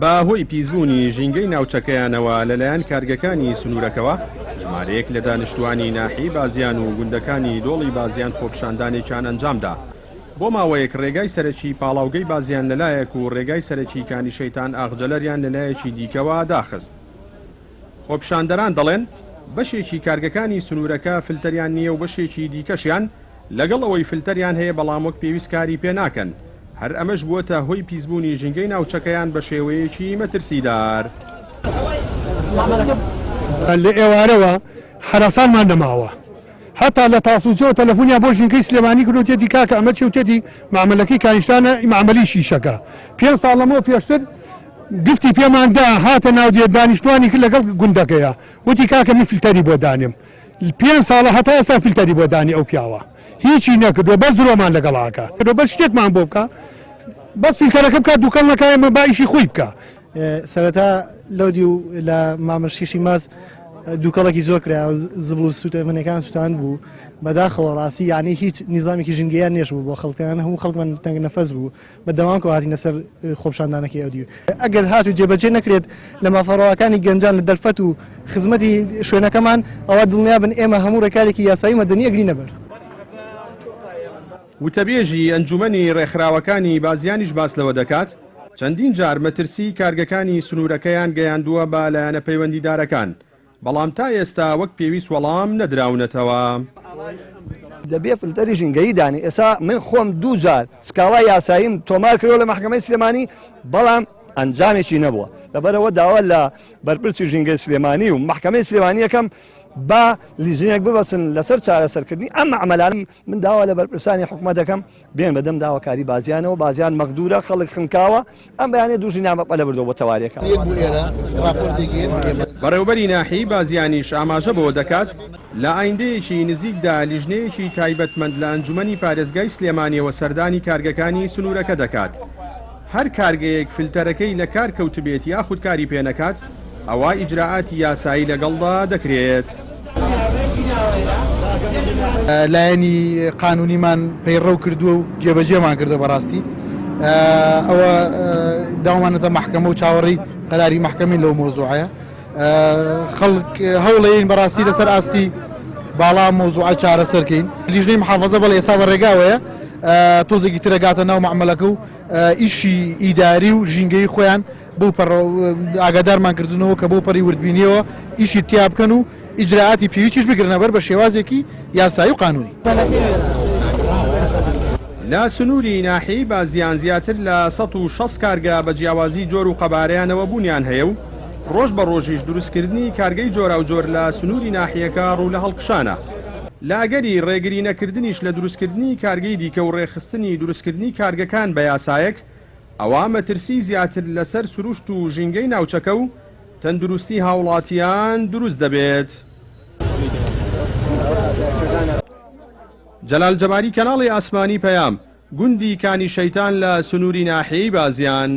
بە هۆی پیسبوونی ژینگەی ناوچەکەیانەوە لەلایەن کارگەکانی سنوورەکەوە، ژمارەیەک لە دانیشتووانی ناحیەی بازیان و گوندەکانی دۆڵی بازیان خۆپیشاندانێکیان ئەنجامدا. بۆ ماوەیەک رێگای سەرەکی پاڵاوگەی بازیان لەلایەک و رێگای سەرەکی کانی شەیتان ئاغجەلەریان لەلایەکی دیکەوە داخست. خۆپیشاندەران دەڵێن، بەشێکی کارگەکانی سنوورەکە فلتەریان نییە و بەشێکی دیکەشیان لەگەڵ ئەوەی فلتەریان هەیە بەڵام وەک پێویست کاری پێ ناکەن، هەر ئەمەش بووەتە هۆی پیسبوونی ژینگەی ناوچەکەیان بە شێوەیەکی مەترسیدار. لە ئێوارەوە حەراسانمان نەماوە هەتا لە تاسوجەوە تەلەفونیان بۆ ژینگەی سلێمانی کردو وتێتی کاکە ئەمە چیە وتێتی مەعمەلەکەی کانیشتانە مەعمەلی شیشەکە پێنج ساڵ لەمەوە پێشتر گفتی پێمان دا هاتە ناو دێ دانیشتوانی کرد لەگەڵ گوندەکەیا وتی کاکە من فلتەری بۆ دانێم پێنج ساڵە هەتا ئێستا فلتەری بۆ دانی ئەو پیاوە هیچی نەکردووە بەس درۆمان لەگەڵ ئاکا بەس شتێکمان بۆ بکا بەس فلتەرەکە بکات دووکەڵ نەکا ئێمە با ئیشی خۆی بکا. سەرەتا لەو دیو لە مامر شیشی ماس دووکەڵێکی زۆر کرا زبڵ و سووتەمەنیەکان سووتاند بوو بەداخەوە ڕاستی یعنی هیچ نیزامێکی ژینگەیان نێش بوو بۆ خەڵکیان هەموو خەڵکمان تەنگ نەفەس بوو بە دەوام کە هاتینە سەر خۆپیشاندانەکەی ئەو دیو ئەگەر هاتوو جێبەجێ نەکرێت لە مافە ڕەواکانی گەنجان لە دەرفەت و خزمەتی شوێنەکەمان ئەوا دڵنیابن ئێمە هەموو ڕێکارێکی یاسایی مەدەنی ئەگرینە بەر. وتەبێژی ئەنجومەنی ڕێکخراوەکانی بازیانیش باس لەوە دەکات، چەندین جار مەترسیی کارگەکانی سنوورەکەیان گەیاندووە بە لایەنە پەیوەندیدارەکان، بەڵام تا ئێستا وەک پێویست وەڵام نەدراونەتەوە. دەبێ فلتەری ژینگەیی دانێ، ئێستا من خۆم دوو جار سکاڵای یاساییم تۆمار کردووە لە مەحکەمەی سلێمانی، بەڵام ئەنجامێکی نەبووە، لەبەرئەوە داوا لە بەرپرسی ژینگەی سلێمانی و مەحکەمەی سلێمانی ئەکەم با لیژنەیەک ببەستن لەسەر چارەسەرکردنی ئەم مەعمەلانەی من داوا لە بەرپرسانی حکومەت دەکەم بێن بەدەم داواکاری بازیانەوە، بازیان مەغدورە، خەڵک خنکاوە، ئەم بەیانیە دوو ژنیان بە پەلە بردووە بۆ تەوارێکە. بەڕێوبەری ناحیەی بازیانیش ئاماژە بەوە دەکات، لە ئایندەیەکی نزیکدا لیژنەیەکی تایبەتمەند لە ئەنجومەنی پارێزگای سلێمانیەوە سەردانی کارگەکانی سنورەکە دەکات، هەر کارگەیەک فلتەرەکەی لە کار کەوتبێت یاخود کاری پێ نەکات ئەوا ئیجرائاتی یاسایی لەگەڵدا دەکرێت. لایەنی قانونیمان پەیڕەو کردووە و جێبەجێمان کردووە بەڕاستی ئەوە داوامانەتە مەحکەمە و چاوەڕێی قەراری مەحکەمین لەو مەوزوعەیە خەڵک هەوڵەین بەڕاستی لەسەر ئاستی باڵا مەوزوعە چارەسەرکەین لیژنەی محافظە بەڵێ ئێستا بە ڕێگاوەیە تۆزێکی ترە گاتە ناو مەعمەلەکە و ئیشی ئیداری و ژینگەی خۆیان بۆ ئاگادارمان کردنەوە کە بۆ پەڕی وردبینیەوە ئیشی تیا بکەن و ئیجرائاتی پێویستیش بگرنە بەر بە شێوازێکی یاسایی و قانونی. لە سنووری ناحیەی بازیان زیاتر لە 160 کارگە بە جیاوازی جۆر و قەبارەیانەوە بوونیان هەیە و ڕۆژ بە ڕۆژیش دروستکردنی کارگەی جۆراوجۆر لە سنووری ناحیەکە ڕوو لە هەڵکشانە. لە ئەگەری ڕێگری نەکردنیش لە دروستکردنی کارگەی دیکە و ڕێکخستنی دروستکردنی کارگەکان بە یاسایەک، ئەوا مەترسی زیاتر لەسەر سروشت و ژینگەی ناوچەکە و تەندروستی هاوڵاتیان دروست دەبێت. جەلال جەباری کەناڵی ئاسمانی پەیام، گوندی کانی شەیتان لە سنووری ناحیەی بازیان.